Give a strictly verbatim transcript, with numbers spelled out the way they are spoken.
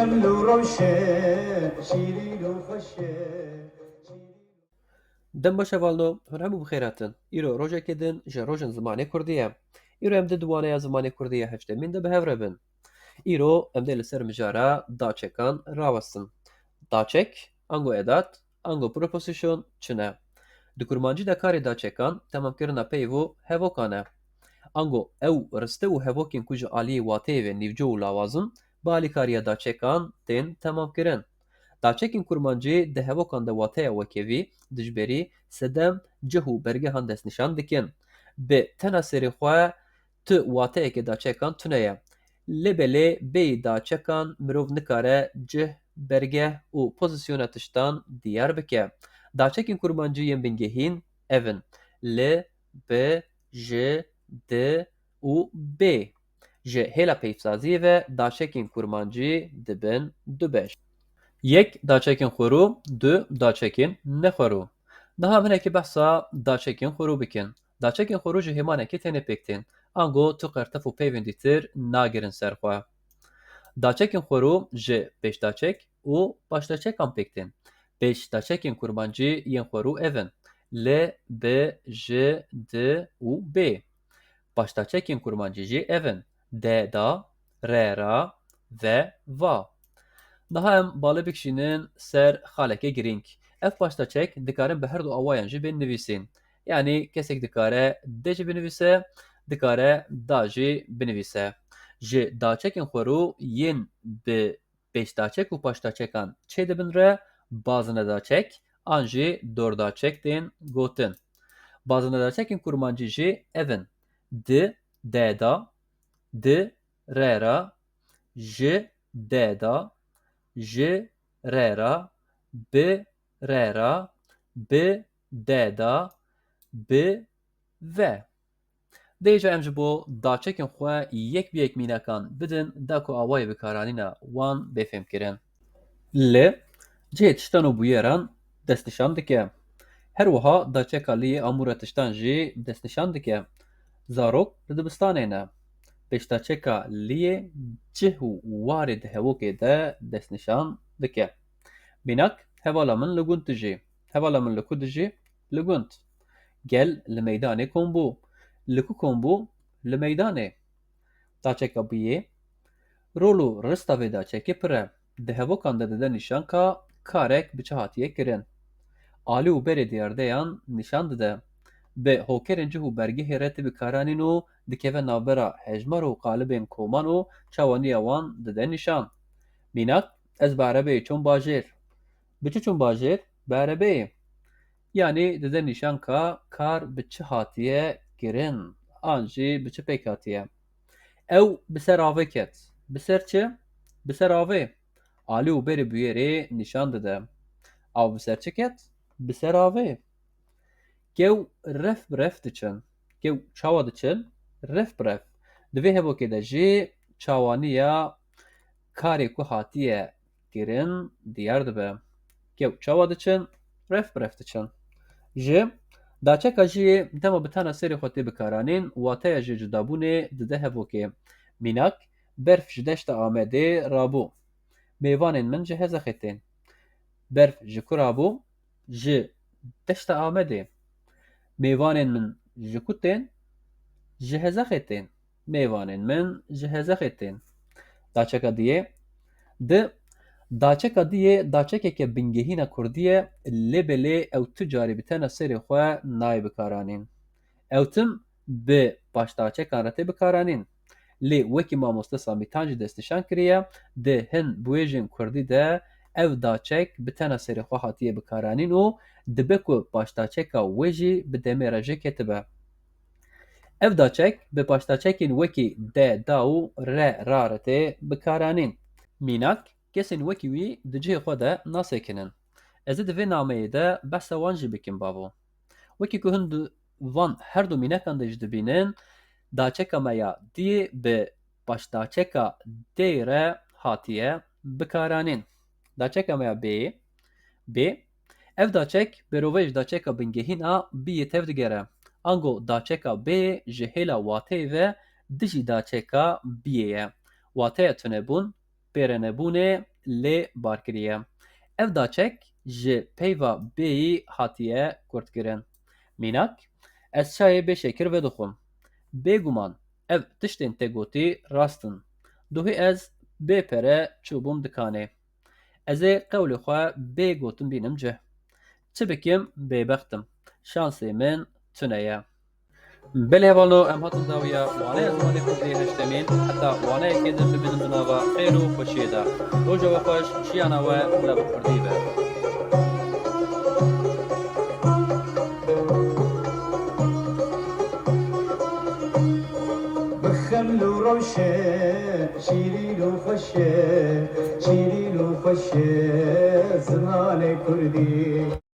Em li rewşe şîrîn û xweş e. Dem baş hevalno, hûn hemû bi xêr hatin. Îro rojekê din ji rojên zimanê kurdî ye. Îro em di di waneya zimanê kurdî ya heştemîn de bi hev re bin. Îro em dê li ser mijara daçekan rawestin. Daçek, ango edat, ango preposîsyon çi ne? Di kurmancî de karê daçekan temamkirina peyv û hevokan e. Ango ew riste û hevokên ku ji aliyê wateyê ve nîvco û lawaz in, bi alîkariya daçekan tên temamkirin. Daçekên kurmancî di hevokan de wateya wekevî, dijberî, sedem, cih û bergehan destnîşan dikin. Bi tena serê xwe tu wateyeke daçekan tune ye. Lê belê bêyî daçekan mirov nikare cih, bergeh û pozîsyona tiştan diyar bike. Daçekên kurmancî yên bingehîn ev in: li, bi, ji, di û bê. Ji hêla peyvsaziyê ve daçekên kurmancî dibin du beş. Yek daçekên xwerû, du daçekên nexwerû. Niha em hinekî behsa daçekên xwerû bikin. Daçekên xwerû ji hêmanekê tenê pêk tên. Ango tu qertef û peyvên dîtir nagirin ser xwe. Daçekên xwerû ji pêşdaçek û paşdaçekan pêk tên. Pêşdaçekên kurmancî yên xwerû ev in: li, bi, ji, di û bê. Paşdaçekên kurmancî jî ev in: de, da, re, ra, ve, va. Niha em balê bikişînin ser xaleke girîng. Ev paşdaçek dikarin bi her du awayan jî bên nivîsîn. Yanî kesek dikare de jî binivîse, dikare da jî binivîse. Ji daçekên xwerû yên bi pêşdaçek û paşdaçekan çêdibin re bazinedaçek an jî dordaçek tên gotin. Bazinedaçekên kurmancî jî ev in: di, de, da, di, re, ra, ji, de, da, ji, re, ra, bi, re, ra, bi, de, da, bi, ve. Dê îcar em ji bo daçekên xwe yek bi yek mînakan bidin, da ku awayê bikaranîna wan bê fêmkirin. Li cihê tiştan û bûyeran destnîşan dike. Her wiha daçeka liyê amûra tiştan jî destnîşan dike. Zarok li dibistanê ne. Pêşdaçeka liyê cih û warê di hevokê de destnîşan dike. Mînak, hevala min li gund dijî. Hevala min li ku dijî? Li gund. Gel li meydanê kom bû. Li ku kom bû? Li meydanê. Daçeka bûyê. Rol û rista vê daçekê pir e. Di hevokan de dide nîşan ka karek bi çi hatiye kirin. Alî û berê diyardeyan nîşan dide. Bi hokerên cih û bergehê re tê bikaranîn û dikeve navbera hejmar û qalibên koman û çawaniya wan dide nîşan. Mînak, ez bi erebeyê çûm bajêr. Bi çi çûm bajêr? Bi erebeyê. Yanî dide nîşan ka kar bi çi hatiye kirin, an jî bi çi pêk hatiye. Ew bi ser avê ket. Bi ser çi? Bi ser avê. Alî û berê bûyerê nîşan dide. Ew bi ser çi ket? Bi ser avê. Kew ref bi ref diçin. Kew çawa diçin? Ref bi ref. Di vê hevokê de jî çawaniya karê ku hatiye kirin diyar dibe. Kew çawa diçin? Ref bi ref diçin. Ji, daçeka jiyê dema bi tena serê xwe tê bikaranîn, wateya jê cudabûnê dide hevokê. Mînak, berf ji deşta Amedê rabû. Mêvanên min ji Hezexê tên. Berf ji ku rabû? Ji deşta Amedê. Mêvanên min ji ku tên? Ji Hezexê tên. Mêvanên min ji Hezexê tên. Daçeka diyê. Di, daçeka diyê daçekeke bingehîna kurdî ye, lê belê ew tu carî bi tena serê xwe nayê bikaranîn. Ew tim bi paşdaçekan re tê bikaranîn. Lê wekî mamoste Samîtan jî destnîşan kiriye, di hin biwêjên kurdî de ev daçek bi tena serê xwe hatiye bikaranîn û dibe ku paşdaçeka wê jî bi demê re jê ketibe. Ev daçek bi paşdaçekên wekî de, da û re, ra re tê bikaranîn. Mînak, kesên wekî wî di cihê xwe de nasêkinin. Ez ê di vê nameyê de behsa wan jî bikim bavo. Wekî ku hûn di van her du mînekan de jî dibînin, daçeka me ya diyê bi paşdaçeka dê re hatiye bikaranîn. Daçeka me ya bê, bê, ev daçek berovê ji daçeka bingehîn a biyê tev digere. Ango daçeka bê ji hêla wateyê ve dijî daçeka biyê ye. Wateya tunebûn, pêrenebûnê, lê bar kiriye. Ev daçek ji peyva bêyî hatiye kurtkirin. Mînak, ez çayê bê şekir vedixwim. Bêguman, ev tiştên te gotî rast in. Duhî ez bê pere çûbûm dikanê. Ez ê qewlê xwe bê gotin bînim cih. Çi bikim, bêbext im. Şansê min tune ye. Belê hevalno, em hatin dawiya waneya zimanê kurdî heştemîn. Heta waneyekê din bimînin di nava xêr û xweşiyê de. Roja we xweş, jiyana we li bi kurdî be. Bi xeml û rewşe, şîrîn û xweş e, şîrîn û xweş e zimanê kurdî.